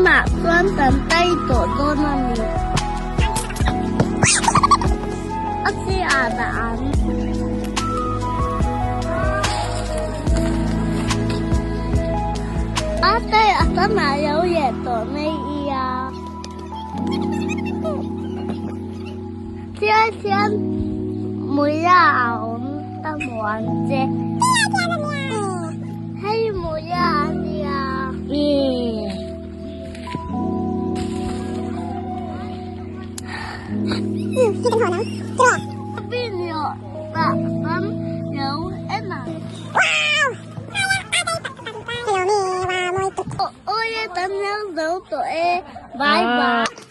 Tunah chuan kan tai tawh dawn a ni. A chi ah dah ang. A tai a tam ah lo leh tawh mai ia. Chian chian muia a awm ta muan che. Hei muia a nia. Video ah kan lo en ang. Aw aw e kan lo zo tawh e. Bye bye.